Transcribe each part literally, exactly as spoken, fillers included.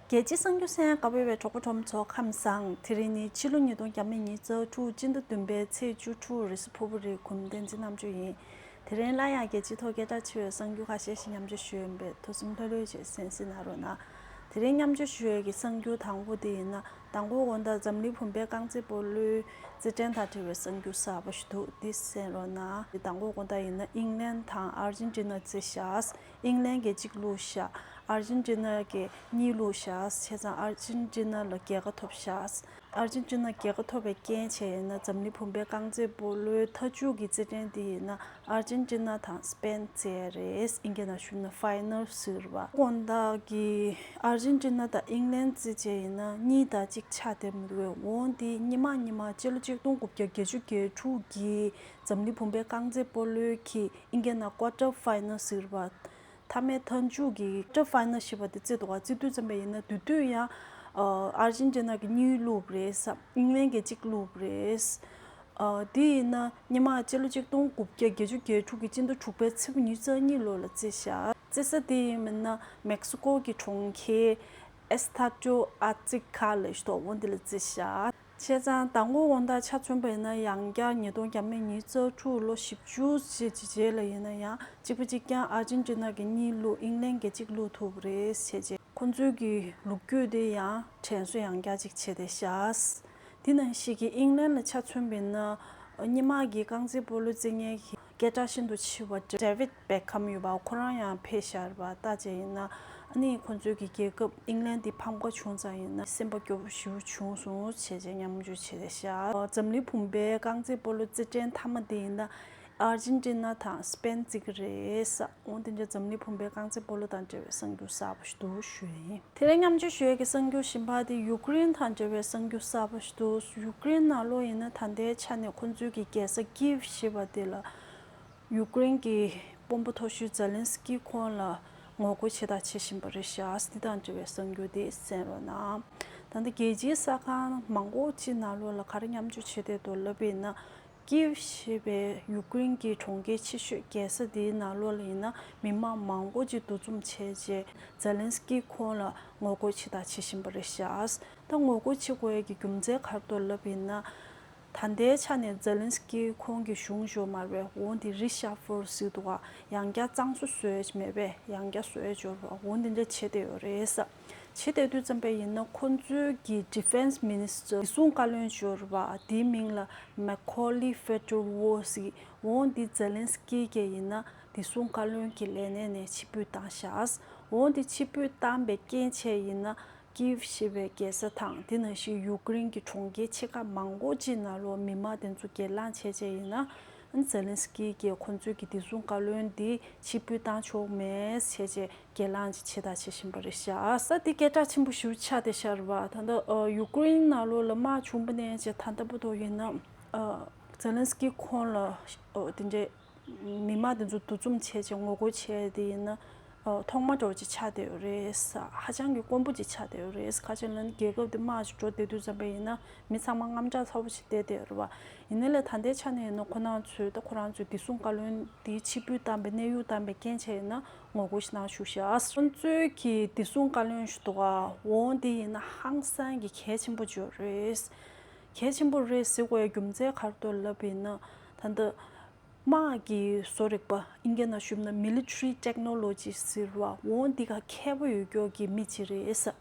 རྒྱལ་སྤྱིའི་གསར་འགྱུར་གསན་གནང་བའི་གྲོགས་པོ་གྲོགས་མོ་ཚོ་ཁམས་བཟང་། དེ་རིང་ནི་ཕྱི་ལོ་ཉིས་སྟོང་ཉི་ཤུ་རྩ་དྲུག་སྤྱི་ཟླ་བདུན་པའི་ཚེས་བཅུ་དྲུག་རེས་གཟའ་ཕུར་བུ་རེད། གོང་མ་བསྟན་འཛིན་རྣམ་དཔྱོད་ཡིན། དེ་རིང་སླར་ཡང་རྒྱལ་སྤྱིའི་ཐོག་སྐད་གྲགས་ཆེ་བའི་གསར་འགྱུར་ཁ་ཤས་ཤིག་མཉམ་སྤྱོད་ཞུ་ཡོད་པས། ཐུགས་སེམས་ལྷོད་ལྷོད་བྱས་གསན་གཟིགས་གནང་རོགས་གནང་། དེ་རིང་མཉམ་སྤྱོད་ཞུ་ཡས་ཀྱི་གསར་འགྱུར་དང་པོ་དེ་ཡིན་ན། མདང་དགོང་དགོང་དག་འཛམ་གླིང་བུམ་པའི་རྐང་རྩེད་སྤོ་ལོའི་རྩེད་འགྲན་དང་འབྲེལ་བའི་གསར་འགྱུར་གསར་པ་ཞིག་འདུག་འདི་གསན་རོགས་གནང་། མདང་དགོང་དགོང་དག་ཡིན་ན་ཨིང་ལན་དང་ཨར་ཇེན་ཊི་ན་རྩེད་བཞག་ཨིང་ལན་གྱིས་གཅིག་བླུགས་བཞག་ཨར་ཇེན་ཊི་ན་གིས་གཉིས་བླུགས་བཞག་བྱས་ཙང་ཨར་ཇེན་ཊི་ན་ལ་རྒྱལ་ཁ་ཐོབ་བཞག་ཨར་ཇེན་ཊི་ན་རྒྱལ་ཁ་ཐོབ་པའི་རྐྱེན་བྱས་ཡིན་ན། འཛམ་གླིང་བུམ་པའི་རྐང་རྩེད་སྤོ་ལོའི་མཐའ་མཇུག་གི་རྩེད་འགྲན་འདི་ཡིན་ན་ཨར་ཇེན་ཊི་ན་དང་སི་པེན་རྩེད་རེད། ཨིན་སྐད་ནང་ཞུས་ན་ཕའི་ནལ་ཟེར་བ། དགོང་དག་གི་ཨར་ཇེན་ཊི་ན་དང་ཨིང་ལན་རྩེད་བྱས་ཡིན་ན་གཉིས་དང་གཅིག་ཆགས་བསྡད་མི་འདུག་འོན་ཏེ་སྔོན་མ་སྔོན་མ་སྤྱི་ལོ་ཆིག་སྟོང་དགུ་བརྒྱ་བརྒྱད་ཅུ་གྱ་དྲུག་གི་འཛམ་གླིང་བུམ་པའི་རྐང་རྩེད་སྤོ་ལོའི་གི་ཨིན་སྐད་ནང་ཀོ་ཊར་ཕའི་ནལ་ཟེར་བ། མཐའ་མའི་མཐའ་མཇུག་གི་ཀོ་ཊར་ཕའི་ནལ་ཞེས་པ་དེ་རྩེད་འདུག་ག་རྩེད་དུས་ཙམ་པ་ཡིན་ན་དེ་དུས་ཡང་ཨ་ཨར་ཇེན་ཊི་ན་གིས་གཉིས་བླུགས་པ་རེད་ཟེར། ཨིང་ལན་གྱིས་གཅིག་བླུགས་པ་རེད་ཟེར། ཨ་དེ་ཡིན་ན་སྔོན་མ་སྤྱི་ལོ་ཆིག་སྟོང་དགུ་བརྒྱ་བརྒྱད་ཅུ་གྱ་དྲུག་གི་སྤྱི་ཟླ་དྲུག་པའི་ཚེས་པ་ཉི་ཤུ་རྩ་གཉིས་ལོ་ལ་རྩེད་བཞག་རྩེད་ས་དེ་ཡིན་ན་མེག་སི་ཀོ་གི་གྲོང་ཁྱེར་ཨེ་སི་ཐ་ཌོ་ཨ་ཛི་ཀ་ལབ་ཡས་ཤིག་འདུག་འོ་འདི་ལ་རྩེད་བཞག་བྱས་ཙང་མདང་དགོང་དགོང་དག་ཆ་མཚོན་པ་ཡིན་ན་ཡང་བསྐྱར་ཉིས་སྟོང་ཉི་ཤུ་རྩ་དྲུག་ལོ་བཞི་བཅུ་ཞེ་གཅིག་རྗེས་ལ་ཡིན་ན་ཡང་གཅིག་པ་གཅིག་རྐྱང་ཨར་ཇེན་ཊི་ན་གིས་གཉིས་བླུགས་ཨིང་ལན་གྱིས་གཅིག་བླུགས་ཐུབ་པ་རེད་བྱས་རྗེས་ཁོང་ཚོའི་གི་ལོ་རྒྱུས་དེ་ཡང་དྲན་གསོ་ཡང་བསྐྱར་ཅིག་བྱས་ཏེ་བཞག་དེ་ནང་བཞིན་གྱི་ཨིང་ལན་ལ་ཆ་མཚོན་པ་ཡིན་ན་སྔོན་མ་གི་རྐང་རྩེད་སྤོ་ལོ་རྩེད་མཁན་གྱི་སྐད་གྲགས་ཤིན་ཏུ་ཆེ་བ་ཌེ་ཝིཌ་བྷེག་ཧམ་ཡོད་པ། ཁོ་རང་ཡང་ཕེབས་བཞག་པ་ལྟ་བྱས་ཡིན་ན། ཨ་ནི་ཁོང་ཚོའི་གི་རྒྱལ་ཁབ་ཨིང་ལན་འདི་ཕམ་ཁ་བྱུང་ཙང་ཡིན་ན་སེམས་པ་སྐྱོ་པོ་ཞེ་པོ་བྱུང་སོང་བྱས་རྗེས་མཉམ་ཞུགས་བྱས་ཏེ་བཞག་འཛམ་གླིང་བུམ་པའི་རྐང་རྩེད་སྤོ་ལོ་རྩེད་འགྲན་མཐའ་མ་དེ་ཡིན་ན་ཨར་ཇེན་ཊི་ན་དང་སི་པེན་རྩེ་གི་རེད་ཟེར། འོ་དེ་འདྲ་འཛམ་གླིང་བུམ་པའི་རྐང་རྩེད་སྤོ་ལོ་དང་འབྲེལ་བའི་གསར་འགྱུར་གསར་པ་ཞིག་འདུག་ཞུ་ཡ་ཡིན། དེ་རིང་མཉམ་སྤྱོད་ཞུ་ཡ་གི་གསར་འགྱུར་གཞན་པ་དེ་ཡུ་ཀེ་རེན་དང་འབྲེལ་བའི་གསར་འགྱུར་གསར་པ་ཞིག་འདུག་ཡུ་ཀེ་རེན་ནང་ལོགས་ཡིན་ན་ད་ལྟའི་ཆ་ནས་ཁོང་ཚོའི་གི་རྒྱལ་ས་ཀིབ་ཞེས་པ་དེ་ལ་ཡུ་ཀེ་རེན་གྱི་དཔོན་པོ་མཐོ་ཤོས་ཛེ་ལན་སི་ཀི་ཁོང་ལ་ངོ་རྒོལ་བྱེད་དང་བྱེད་བཞིན་པ་རེད་ཤག་འདི་དང་འབྲེལ་བའི་གསར་འགྱུར་དེ་གསན་རོགས་གནང་། ད་ལྟ་རྒྱལ་སྤྱིའི་གསར་ཁང་མང་པོ་ཅིག་ནང་ལོགས་ལ་ག་རེ་མཉམ་སྤྱོད་བྱེད་བསྡད་འདུག་ལབ་པ་ཡིན་ན། ཀིབ་ཞེས་པའི་ཡུ་ཀེ་རེན་གྱི་གྲོང་ཁྱེར་ཆེ་ཤོས་རྒྱལ་ས་དེའི་ནང་ལོགས་ལ་ཡིན་ན་མི་མང་མང་པོ་ཅིག་འདུ་འཛོམས་བྱས་རྗེས་ཛེ་ལན་སི་ཀི་ཁོང་ལ་ངོ་རྒོལ་བྱེད་དང་བྱེད་བཞིན་པ་རེད་ཤག་ད་ངོ་རྒོལ་བྱེད་དགོས་ཡས་ཀྱི་རྒྱུ་མཚན་ག་རེ་འདུག་ལབ་པ་ཡིན་ན། ད་ལྟའི་ཆ་ནས་ཛེ་ལན་སི་ཀི་ཁོང་གི་གཞུང་ཞོ་མར་བའི་འོ་འདི་རི་ཤ་ཕོལ་ཟེར་འདུག་ག་ཡང་བསྐྱར་གཙང་བཟོ་བཟོས་མེད་པས་ཡང་བསྐྱར་བཟོས་འབྱོར་བ་འོ་འདི་འདྲ་བྱེད་བསྡད་ཡོད་རེད་ས། བྱེད་བསྡད་དུས་ཙམ་པ་ཡིན་ན་ཁོང་ཚོའི་གི་Defense Minister བདེ་སྲུང་བཀའ་བློན་འབྱོར་བ་དེའི་མིང་ལ་མེ་ཁོ་ལི་ཧྥེ་ཏྲོ་ཝོ་ཟེར། འོ་འདི་ཛེ་ལན་སི་ཀི་གིས་ཡིན་ན་བདེ་སྲུང་བཀའ་བློན་གྱི་ལས་གནས་ནས་ཕྱིར་འབུད་བཏང་ཤག་འོ་འདི་ཕྱིར་འབུད་བཏང་པའི་རྐྱེན་བྱས་ཡིན་ན། ཀིབ་ཞེས་པའི་རྒྱལ་ས་དང་དེ་ནང་བཞིན་ཡུ་ཀེ་རེན་གྱི་གྲོང་ཁྱེར་ཆེ་ཁག་མང་པོ་ཅིག་ནང་ལོགས་མི་མང་དེ་ཚོ་གྱེན་ལངས་བྱས་བྱས་ཡིན་ན། ཛེ་ལན་སི་ཀི་གིས་ཁོང་ཚོའི་གི་བདེ་སྲུང་བཀའ་བློན་འདི་ཕྱིར་འབུད་བཏང་ཆོག་མེད་བྱས་བྱས་གྱེན་ལངས་ཅིག་བྱེད་དང་བྱེད་བཞིན་པ་རེད་ཤག་ས་འདི་སྐད་གྲགས་ཆེན་པོ་ཞེ་པོ་ཆགས་བསྡད་ཤག་རེད་པ། ད་ལྟ་ཡུ་ཀེ་རེན་ནང་ལོགས་ལ་དམག་བྱུང་པ་ནས་བྱས་ད་ལྟ་བར་དུ་ཡིན་ན་ཛེ་ལན་སི་ཀི་ཁོང་ལ་དེ་འདྲའི། མི་མང་དེ་ཚོ་འདུ་འཛོམས་བྱས་བྱས་ངོ་རྒོལ་བྱས་དེ་ཡིན་ན། ཨ་ཐོག་མ་འདྲ་བོ་ཅིག་ཆགས་བསྡད་ཡོད་རེད་ས། ཧ་ཅང་གི་དཀོན་པོ་ཅིག་ཆགས་བསྡད་ཡོད་རེད་ས། ཁ་ཅིག་ལ་ནི་རྒྱལ་ཁབ་དེ་དམག་ཅིག་འགྲོ་བསྡད་དུས་ཙམ་པ་ཡིན་ན་མི་ཚང་མ་དངངས་སྐྲག་ཚ་པོ་ཞིག་བསྡད་བསྡད་ཡོད་རེད་བ། ཡིན་ནའི་ལས་ད་ལྟའི་ཆ་ནས་ཡིན་ན་ཁོ་རང་ཚོས་ད་ཁོ་རང་ཚོའི་བདེ་སྲུང་བཀའ་བློན་དེ་ཕྱིར་འབུད་བཏང་པའི་གནས་ཡུལ་བཏང་པའི་རྐྱེན་བྱས་ཡིན་ན་ངོ་རྒོལ་ཞིག་གནང་བཞུགས་ཤག་ཁོ་ཚོའི་གི་བདེ་སྲུང་བཀའ་བློན་ཞིག་འདུག་ག་འོ་དེ་ཡིན་ན་ཧང་སང་གི་གལ་ཆེན་པོ་ཅིག་ཡོད་རེད། གལ་ཆེན་པོ་རེད་ཟེར་དགོས་ཡ་རྒྱུ་མཚན་ག་རེ་འདུག་ལབ་པ་ཡིན་ན། ད་ལྟ། དམག་གི་བཟོ་རིག་པ་ཨིན་སྐད་ནང་ཞུས་ན་military technology ཟེར་བ་འོ་འདི་ག་མཁས་པོ་ཡོད་ཀྱོག་གི་མི་ཅིག་རེད་ས།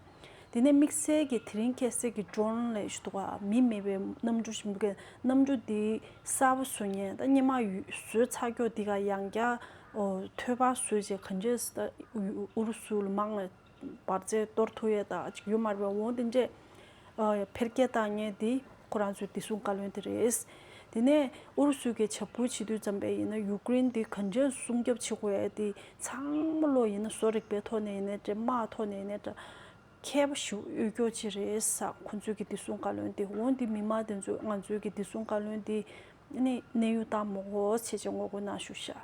དེ་ནས་དམིགས་བསལ་གྱི་དེ་རིང་ཁ་སང་གི་ཌོ་རོན་ལབ་ཡས་ཤིག་འདུག་ག་མི་མེད་པའི་གནམ་གྲུ་ཞིག་འདུག་ག་གནམ་གྲུ་འདི་གསར་པ་བཟོ་མཁན་ད་སྔོན་མ་ཡོད་བཟོས་ཚར་ཀྱོག་འདི་ག་ཡང་བསྐྱར་ཨོ་ཐོལ་པ་བཟོས་བྱས་ག་འདྲས་ད་ཨུ་རུ་སུ་ལ་མང་ལ། འབར་རྫས་གཏོར་ཐུབ་ཡས་དང་ཅིག་ཡོད་མ་རེད་པས། འོ་དེ་འདྲས། ཨ་འཕེལ་རྒྱས་བཏང་མཁན་དེ་ཁོ་རང་ཚོའི་བདེ་སྲུང་བཀའ་བློན་དེ་རེད། དེ་ནས་ཨུ་རུ་སུ་གིས་འཇབ་རྒོལ་བྱེད་དུས་ཙམ་པས་ཡིན་ན་ཡུ་ཀེ་རེན་དེ་ག་འདྲས་སྲུང་སྐྱོབ་བྱེད་དགོས་ཡས་དེ་ཚང་མ་ལོ་ཡིན་ན་བཟོ་རིག་པའི་ཐོག་ནས་ཡིན་ནའི་འདྲ་དམག་ཐོག་ནས་ཡིན་ནའི་འདྲ་མཁས་པོ་ཞེ་པོ་ཡོད་ཀྱོག་ཅིག་རེད་ས། ཁོ་ཚོའི་གི་བདེ་སྲུང་བཀའ་བློན་དེ། འོ་དེ་མི་མང་དེ་ཚོས་ང་ཚོའི་གི་བདེ་སྲུང་བཀའ་བློན་དེ་ནི་གནས་ཡུལ་བཏང་མི་དགོས་ཟེར་བྱས་ངོ་རྒོལ་གནང་བཞུགས་ཤག་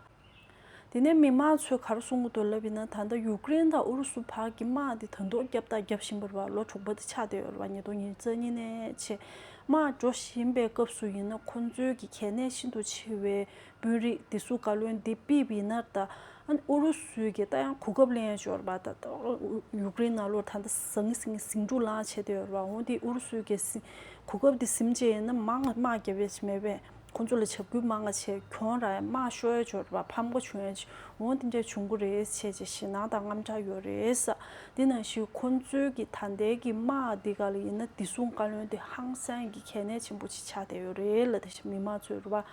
དེ་ནས་མི་མང་ཚོས་ག་རེ་གསུང་གི་འདུག་ལབ་ཡིན་ན། ད་ལྟ་ཡུ་ཀེ་རེན་དང་ཨུ་རུ་སུ་བར་གྱི་དམག་དེ་ད་དུང་བརྒྱབ་དང་རྒྱབ་བཞིན་པ་རེད་པ། ལོ་དྲུག་པ་དེ་ཆགས་བསྡད་ཡོད་རེད་པ། ཉིས་སྟོང་ཉི་ཤུ་རྩ་གཉིས་ནས་བྱས་དམག་འགྲོ་བཞིན་པའི་སྐབས་སུ་ཡིན་ན་ཁོང་ཚོའི་གི་གལ་གནད་ཤིན་ཏུ་ཆེ་བའི་དཔོན་རིགས་བདེ་སྲུང་བཀའ་བློན་དེ་ཕུད་པ་ཡིན་ན་ད་ ཨ་ནི་ཨུ་རུ་སུའི་གི་ད་ཡང་གོ་སྐབས་ལེན་ཡ་ཅིག་ཡོད་རེད་པ། ད་ད་ཡུ་ཀེ་རེན་ནང་ལོགས་ད་ལྟ་ཟང་ངེ་ཟིང་ངེ་ཟིང་འཁྲུག་ལངས་བྱས་བསྡད་ཡོད་རེད་པ། འོ་དེ་ཨུ་རུ་སུའི་གི་ཟིང་གོ་སྐབས་དེ་ཟིན་བྱས་ཡིན་ན་དམག་དམག་རྒྱབ་ཡ་ཅིག་མེད་པས། ཁོང་ཚོ་ལ་འཇབ་རྒོལ་མང་ང་བྱས་གྱོང་རག་ཡ། དམག་ཤོར་ཡ་ཅིག་ཡོད་རེད་པ། ཕམ་ཁ་བྱུང་ཡ་ཅིག་འོ་དེ་འདྲ་བྱུང་གི་རེད་བྱས་བྱས་ཞེད་སྣང་དང་དངངས་སྐྲག་ཡོད་རེད་ས། དེ་ནང་བཞིན་ཁོང་ཚོའི་གི་ད་ལྟའི་གི་དམག་འདི་ག་ལ་ཡིན་ན་བདེ་སྲུང་བཀའ་བློན་དེ་ཧང་སང་གི་གལ་གནད་ཆེན་པོ་ཅིག་ཆགས་བསྡད་ཡོད་རེད་ལབ་བསྡད་ཤག་མི་མང་ཚོས་རེད་པ།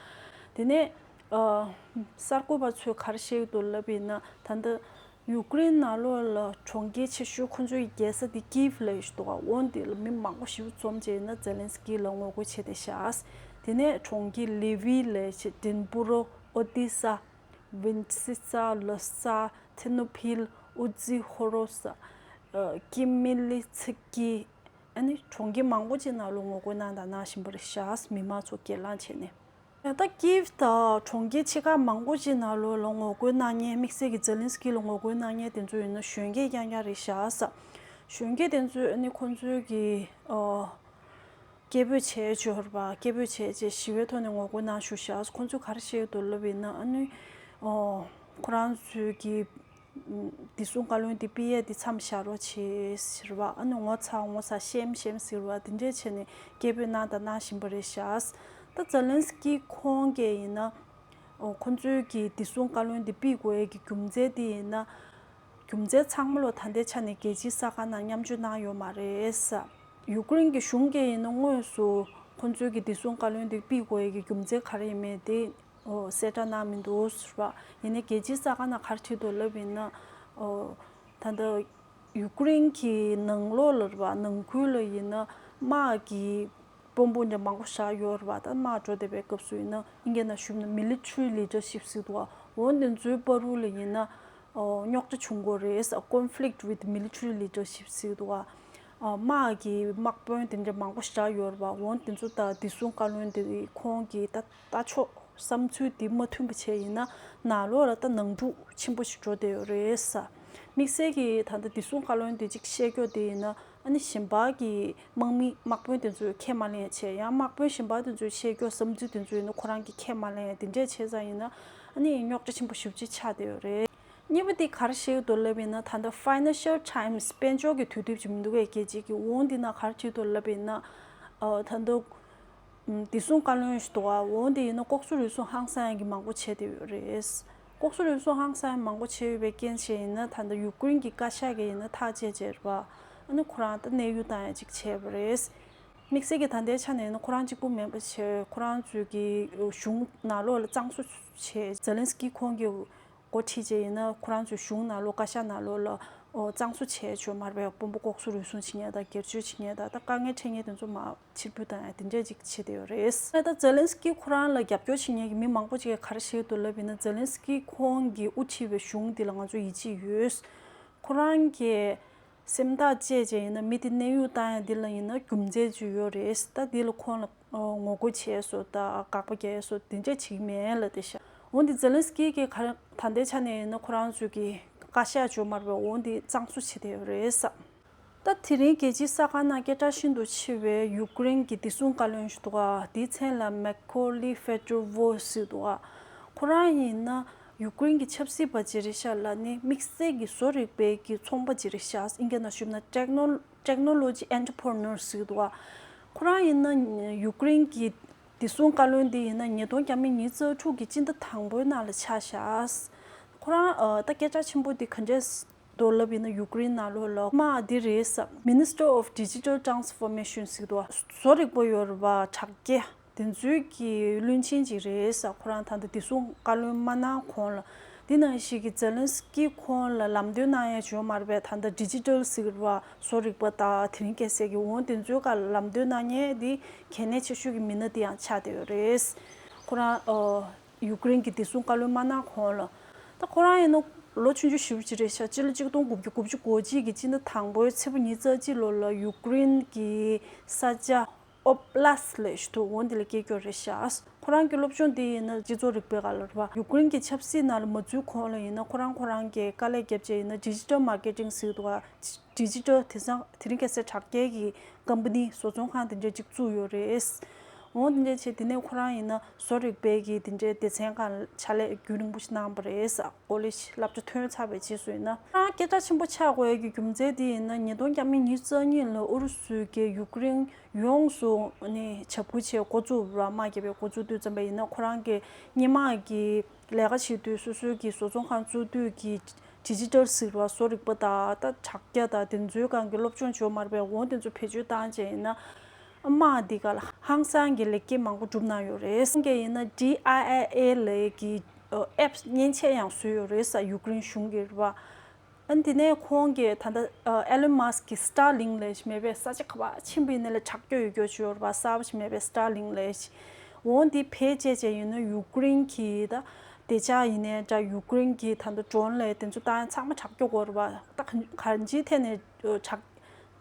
དེ་ནས་ཨ་གསར་འགོད་པ་ཚོས་ག་རེ་བཤད་ཀྱི་འདུག་ལབ་པ་ཡིན་ན། ད་ལྟ་ཡུ་ཀེ་རེན་ནང་ལོགས་ལ་གྲོང་ཁྱེར་ཆེ་ཤོས་ཁོང་ཚོའི་རྒྱལ་ས་དེ་ཀིབ་ལབ་ཡ་ཞིག་འདུག་ག་འོ་འདི་ལ་མི་མང་པོ་ཞེ་པོ་འཛོམས་བྱས་ཡིན་ན་ཛེ་ལན་སི་ཀི་ལ་ངོ་རྒོལ་བྱས་བསྡད་ཤག་དེ་ནས་གྲོང་ཁྱེར་ལེ་ཝི་ལབ་ཡ་ཞིག་ཌིན་པུ་རོ། ཨོ་ཏི་ས། ཝིན་སི་ས། ལོ་ས། ཐེ་ནོ་ཕིལ། ཨུ་ཛི་ཧོ་རོ་ས། ཀི་མི་ལི་ཚི་ཀི། ཨ་ནི་གྲོང་ཁྱེར་མང་པོ་ཅིག་ནང་ལོགས་ངོ་རྒོལ་གནང་དང་གནང་བཞིན་པ་རེད་ཤག་མི་མང་ཚོ་སྒེར་ལངས་བྱས་ནས། ད་ཀིབ་དང་གྲོང་ཁྱེར་ཆེ་ཁག་མང་པོ་ཅིག་ནང་ལོགས་ལ་ངོ་རྒོལ་གནང་མཁན། དམིགས་བསལ་གྱི་ཛེ་ལན་སི་ཀི་ལ་ངོ་རྒོལ་གནང་མཁན་དེ་ཚོ་ཡིན་ན་གཞོན་སྐྱེས་རྐྱང་རྐྱང་རེད་ཤག་གཞོན་སྐྱེས་དེ་ཚོས་ཨ་ནི་ཁོང་ཚོའི་གི་ཨོ། སྐད་འབོད་བྱས་ཡོད་རེད་པ། སྐད་འབོད་བྱས་རྗེས་ཞི་བའི་ཐོག་ནས་ངོ་རྒོལ་གནང་བཞུགས་ཤག་ཁོང་ཚོས་ག་རེ་བཤད་ཡོད་འདུག་ལབ་ཡིན་ན། ཨ་ནི་ཨོ་ཁོ་རང་ཚོའི་གི་བདེ་སྲུང་བཀའ་བློན་དེ་ཕུད་ཡས་དེ་མཚམས་བཞག་རོགས་བྱེད་ཟེར་བ། ཨ་ནི་ངོ་ཚ་ངོ་ཚ་ཤེམ་ཤེམ་ཟེར་བ། དེ་འདྲས་བྱས་ནས་སྐད་འབོད་གནང་དང་གནང་བཞིན་པ་རེད་ཤག་ད་ཛེ་ལན་སི་ཀི་ཁོང་གིས་ཡིན་ན་ཨོ་ཁོང་ཚོའི་གི་བདེ་སྲུང་བཀའ་བློན་དེ་ཕུད་དགོས་ཡས་ཀྱི་རྒྱུ་མཚན་དེ་ཡིན་ན། རྒྱུ་མཚན་ཚང་མ་ལོ་ད་ལྟའི་ཆ་ནས་རྒྱལ་སྤྱིའི་ས་ཁང་ནང་མཉམ་སྤྱོད་གནང་ཡོད་མ་རེད་ས། ཡུ་ཀེ་རེན་གྱི་གཞུང་གིས་ཡིན་ན་དངོས་སུ་ཁོང་ཚོའི་གི་བདེ་སྲུང་བཀའ་བློན་དེ་ཕུད་དགོས་ཡས་ཀྱི་རྒྱུ་མཚན་ག་རེ་ཡིན་མིན་དེ་ཨོ་གསལ་བསྒྲགས་གནང་མི་འདུག་ཟེར་བ། ཡིན་ནའི་རྒྱལ་སྤྱིའི་ས་ཁང་ནང་ག་རེ་བྲིས་འདུག་ལབ་ཡིན་ན། ཨོ་ད་ལྟ་ཡུ་ཀེ་རེན་གྱི་ནང་ལོགས་ལ་རེད་པ། ནང་ཁུལ་ལ་ཡིན་ན་དམག་གི་དཔོན་པོ་འདྲ་མང་པོ་བཞག་ཡོད་རེད་པ། ད་དམག་འགྲོ་བསྡད་པའི་སྐབས་སུ་ཡིན་ན་ཨིན་སྐད་ནང་ཞུས་ན་military leadership ཟེར་འདུག་ག་འོ་འདི་ཚོའི་བར་དུ་ལ་ཡིན་ན་ཨོ་རྙོག་དྲ་བྱུང་གི་རེད། conflict with military leadership ཟེར་འདུག་ག་ཨ་དམག་གི་དམག་དཔོན་དེ་འདྲ་མང་པོ་བཞག་ཡོད་རེད་པ། འོ་དེ་ཚོ་དང་བདེ་སྲུང་བཀའ་བློན་དེ་ཁོང་གི་ད་ལྟ་ཕྱོགས་བསམ་ཚུལ་དེ་མ་མཐུན་པ་བྱས་ཡིན་ན་ནང་ལོགས་ལ་ད་ནང་འཁྲུག་ཆེན་པོ་ཞིག་འགྲོ་བསྡད་ཡོད་རེད་ས། དམིགས་བསལ་གྱི་ད་ལྟ་བདེ་སྲུང་བཀའ་བློན་དེ་གཅིག་བཤད་རྒྱུ་དེ་ཡིན་ན། ཨ་ནི་གཞན་པ་གི་དམག་མི་དམག་དཔོན་དེ་ཚོས་ཁས་མ་ལེན་བྱས། ཡང་དམག་དཔོན་གཞན་པ་དེ་ཚོས་བཤད་རྒྱུ་བསམ་ཚུལ་དེ་ཚོ་ཡིན་ན་ཁོ་རང་གིས་ཁས་མ་ལེན། དེ་འདྲས་བྱས་ཙང་ཡིན་ན་ཨ་ནི་རྙོག་དྲ་ཆེན་པོ་ཞེ་པོ་ཅིག་ཆགས་བསྡད་ཡོད་རེད། གཉིས་པ་དེ་ག་རེ་བཤད་ཀྱི་འདུག་ལབ་ཡིན་ན། ད་ལྟ་Financial Times དཔལ་འབྱོར་གྱི་དུས་དེབ་ཅིག་མི་འདུག་གས། རྒྱལ་སྤྱིའི་གི་འོང་འདི་ན་ག་རེ་བྲིས་འདུག་ལབ་ཡིན་ན། ཨ་ད་ལྟ་བདེ་སྲུང་བཀའ་བློན་ཞིག་འདུག་ག་འོང་འདི་ཡིན་ན་ལྐོག་ཟ་རུལ་སུངས་ཧང་སང་ཡ་གི་མང་པོ་བྱས་བསྡད་ཡོད་རེད། ལྐོག་ཟ་རུལ་སུངས་ཧང་སང་ཡ་མང་པོ་བྱས་ཡོད་པའི་རྐྱེན་བྱས་ཡིན་ན། ད་ལྟ་ཡུ་ཀེ་རེན་གྱི་བཀའ་ཤག་གིས་ཡིན་ན་ཐག་བཅད་བྱས་རེད་པ། ཨ་ནི་ཁོ་རང་ད་གནས་དབྱུང་བཏང་ཡ་ཅིག་བྱས་པ་རེད། དམིགས་བསལ་གྱི་ད་ལྟའི་ཆ་ནས་ཡིན་ན་ཁོ་རང་གཅིག་པུ་མིན་པ་བྱས། ཁོ་རང་ཚོའི་གི་གཞུང་ནང་ལོགས་ལ་གཙང་བཟོ་བྱས། ཛེ་ལན་སི་ཀི་ཁོང་གི་འགོ་ཁྲིད་བྱས་ཡིན་ན་ཁོ་རང་ཚོའི་གཞུང་ནང་ལོགས་བཀའ་ཤག་ནང་ལོགས་ལ་ཨོ་གཙང་བཟོ་བྱས་ཆོག་མ་རེད་པས། དཔོན་པོ་ལྐོག་ཟ་རུལ་སུངས་བྱེད་མཁན་དང་སྒེར་གཅོད་བྱེད་མཁན་དང་ད་དཀའ་ངལ་འཕྲད་མཁན་དེ་ཚོ་མར་ཕྱིར་འབུད་བཏང་ཡ་དེ་འདྲས་ཅིག་བྱེད་བསྡད་ཡོད་རེད། ད་ཛེ་ལན་སི་ཀི་ཁོ་རང་ལ་རྒྱབ་སྐྱོར་བྱེད་མཁན་གྱི་མི་མང་པོ་ཅིག་གིས་ག་རེ་བཤད་འདུག་ལབ་ཡིན་ན། ཛེ་ལན་སི་ཀི་ཁོང་གིས་དབུ་ཁྲིད་པའི་གཞུང་འདི་ལ་ང་ཚོ་ཡིད་ཆེས་ཡོད། ཁོ་རང་གིས་སེམས་ཐག་བཅད་བྱས་ཡིན་ན་མི་དེ་གནས་དབྱུང་བཏང་ཡ་འདི་ལ་ཡིན་ན་རྒྱུ་མཚན་ཅིག་ཡོད་རེད། ད་འདི་ལ་ཁོང་ལ་ངོ་རྒོལ་བྱས་སོ་དང་དགག་པ་རྒྱག་སོ་དེ་འདྲས་བྱེད་ཀྱི་མེད་ལབ་བསྡད་ཤག་འོན་ཏེ་ཛེ་ལན་སི་ཀི་གིས་ག་རེ་ད་ལྟའི་ཆ་ནས་ཡིན་ན་ཁོ་རང་ཚོའི་གི་བཀའ་ཤག་ཅིག་ཡོད་མ་རེད་པས། འོན་ཏེ་གཙང་བཟོ་བྱེད་བསྡད་ཡོད་རེད་ས། ད་དེ་རིང་རྒྱལ་སྤྱིའི་གསར་ཁང་ནང་སྐད་གྲགས་ཤིན་ཏུ་ཆེ་བའི་ཡུ་ཀེ་རེན་གྱི་བདེ་སྲུང་བཀའ་བློན་ཞིག་འདུག་ག་དེའི་མཚན་ལ་མེ་ཁོ་ལི་ཧྥེ་ཏྲོ་ཝོ་ཟེར་འདུག་ག་ཁོ་རང་ཡིན་ན་ཡུ་ཀེ་རེན་གྱི་ཆབ་སྲིད་པ་ཅིག་རེད་ཤག་ལ་ནི་དམིགས་བསལ་གྱི་བཟོ་རིག་པའི་གི་ཚོང་པ་ཅིག་རེད་ཤག་ཨིན་སྐད་ནང་ཞུས་ན་ཊེག་ནོ་ཊེག་ནོ་ལོ་ཇི་ཨེན་ཊར་པི་རི་ནར་ཟེར་འདུག་ག་ཁོ་རང་ཡིན་ན་ཡུ་ཀེ་རེན་གྱི་བདེ་སྲུང་བཀའ་བློན་འདི་ཡིན་ན་ཉིས་སྟོང་བརྒྱ་མེད་ཉི་ཤུ་རྩ་དྲུག་གི་སྤྱི་ཟླ་དང་པོའི་ནང་ལ་ཆགས་ཤག་ཁོ་རང་ཨ་ད་སྐད་གྲགས་ཆེན་པོ་འདི་ག་འདྲས་འདུག་ལབ་ཡིན་ན་ཡུ་ཀེ་རེན་ནང་ལོགས་ལ་དམག་འདི་རེད་ས། Minister of Digital Transformation ཟེར་འདུག་བཟོ་རིག་པ་ཡོད་རེད་པ། དྲ་རྒྱ་དེ་ཚོའི་གི་བློན་ཆེན་ཅིག་རེད་ས། ཁོ་རང་ད་ལྟ་བདེ་སྲུང་བཀའ་བློན་མ་གནང་གོང་ལ། འདི་ནང་བཞིན་གྱི་ཛེ་ལན་སི་ཀི་ཁོང་ལ་ལམ་སྟོན་གནང་ཡ་ཅིག་ཡོད་མ་རེད་པས། ད་ལྟ་ཌི་ཇི་ཊལ་ཟེར་བ་བཟོ་རིག་པ་དང་དེ་རིང་ཁ་སང་གི་འོང་དེ་ཚོའི་སྒང་ལ་ལམ་སྟོན་གནང་མཁན་འདི་གལ་གནད་ཆེ་ཤོས་ཀྱི་མི་སྣ་འདི་ཡང་ཆགས་བསྡད་ཡོད་རེད། ཁོ་རང་ཨ་ཡུ་ཀེ་རེན་གྱི་བདེ་སྲུང་བཀའ་བློན་མ་གནང་གོང་ལ། ད་ཁོ་རང་ཡིན་ན་ལོ་ཆུང་ཆུང་ཞེ་པོ་ཅིག་རེད་ཤག་སྤྱི་ལོ་གཅིག་སྟོང་དགུ་བརྒྱ་དགུ་བཅུ་གོ་གཅིག་གི་སྤྱི་ཟླ་དང་པོའི་ཚེས་པ་ཉི་ཤུ་རྩ་གཅིག་ལོ་ལ་ཡུ་ཀེ་རེན་གྱི་ས་ཆ་ཨོབ་ལཱ་སི་ལབ་ཡ་ཞིག་འདུག་འོ་འདི་ལ་སྐྱེས་རྒྱུ་རེད་ཤག་ཁོ་རང་གི་སློབ་སྦྱོང་འདི་ཡིན་ན་སྤྱི་ཚོགས་རིག་པའི་སྒང་ལ་རེད་པ། ཡུ་ཀེ་རེན་གྱི་ཆབ་སྲིད་ནང་ལ་མ་འཛུལ་གོང་ལ་ཡིན་ན་ཁོ་རང་ཁོ་རང་གིས་དཀའ་ལས་བརྒྱབ་བྱས་ཡིན་ན་ཌི་ཇི་ཊལ་མར་ཀེ་ཊིང་ཟེར་འདུག་ག་ཌི་ཇི་ཊལ་དེང་སང་དེ་རིང་ཁ་སང་དྲ་རྒྱའི་གི་ཀམ་པ་ནི་བཟོ་ཚོང་ཁང་དེ་འདྲ་ཅིག་བཙུགས་ཡོད་རེད། འོ་དེ་འདྲ་བྱས། དེ་ནས་ཁོ་རང་ཡིན་ན་བཟོ་རིག་པའི་གི་དེ་འདྲའི་སྡེ་ཚན་སྒང་ཕྱག་ལས་རྒྱུན་རིང་པོ་ཞིག་གནང་བ་རེད། ཀོ་ལེ་ཇི་བསླབ་བྱ་ཐོན་ཚར་བའི་རྗེས་སུ་ཡིན་ན། ཁོ་རང་སྐད་གྲགས་ཆེན་པོ་ཆགས་དགོས་ཡ་གི་རྒྱུ་མཚན་དེ་ཡིན་ན། ཉིས་སྟོང་ཉི་ཤུ་རྩ་གཉིས་ལ་ཨུ་རུ་སུ་གིས་ཡུཀ་རེན་ཡོངས་སུ་ནི་འཇབ་རྒོལ་བྱེད་འགོ་བཙུགས་པ། དམག་རྒྱག་པའི་འགོ་བཙུགས་དུས་ཙམ་པ་ཡིན་ན། ཁོ་རང་གི་སྔོན་མ་གི་ལས་ཀ་བྱེད་དུས། སོ་སོའི་གི་བཟོ་ཚོང་ཁང་བཙུགས་དུས་ཀྱི་ཌི་ཇི་ཊལ་ཟེར་བ། བཟོ་རིག་པ་དང་ད་དྲ་རྒྱ་དང་དེ་ཚོའི་སྒང་གི་སློབ་སྦྱོང་བྱས་མ་རེད་པས། འོ་དེ་ཚོ་བེད་སྤྱོད་བཏང་བྱས་ཡིན་ན། དམག་འདི་ག་ལ་ཧང་སང་གི་ལེགས་སྐྱེས་མང་པོ་བསྒྲུབས་གནང་ཡོད་རེད། ཁོང་གིས་ཡིན་ན་ཌི་ཨའི་ཨའི་ཨེ་ལབ་ཀྱི་ཨེབ་མཉེན་ཆས་ཡང་བཟོས་ཡོད་རེད་ས། ཡུཀ་རེན་གཞུང་གིས་རེད་པ། ཨ་ནི་དེ་ནས་ཁོང་གིས་ད་ལྟ་ཨེ་ལོན་མཱ་སི་ཀི་གི་སི་ཊར་ལིང་ལབ་ཞིག་མེད་པས། ས་ཆ་ག་པར་ཕྱིན་པ་ཡིན་ན་ལས་དྲག་སྐྱོ་ཡོད་སྐྱོ་བྱེད་ཡོད་རེད་པ། གསར་པ་ཞིག་མེད་པས། སི་ཊར་ལིང་ལབ་ཞིག་འོ་འདི་བེད་སྤྱད་བྱས་ཡིན་ན། ཡུཀ་རེན་གྱི་ད་བདེ་འཇགས་ཡིན་ནའི་འདྲ། ཡུཀ་རེན་གྱི་ད་ལྟ་ཌོ་རོན་ལབ་དེ་ཚོ་བཏང་ཡ་ཚང་མ་དྲག་སྐྱོ་དགོས་རེད་པ། ད་ག་གང་ཅིའི་ཐད་ནས་དྲག་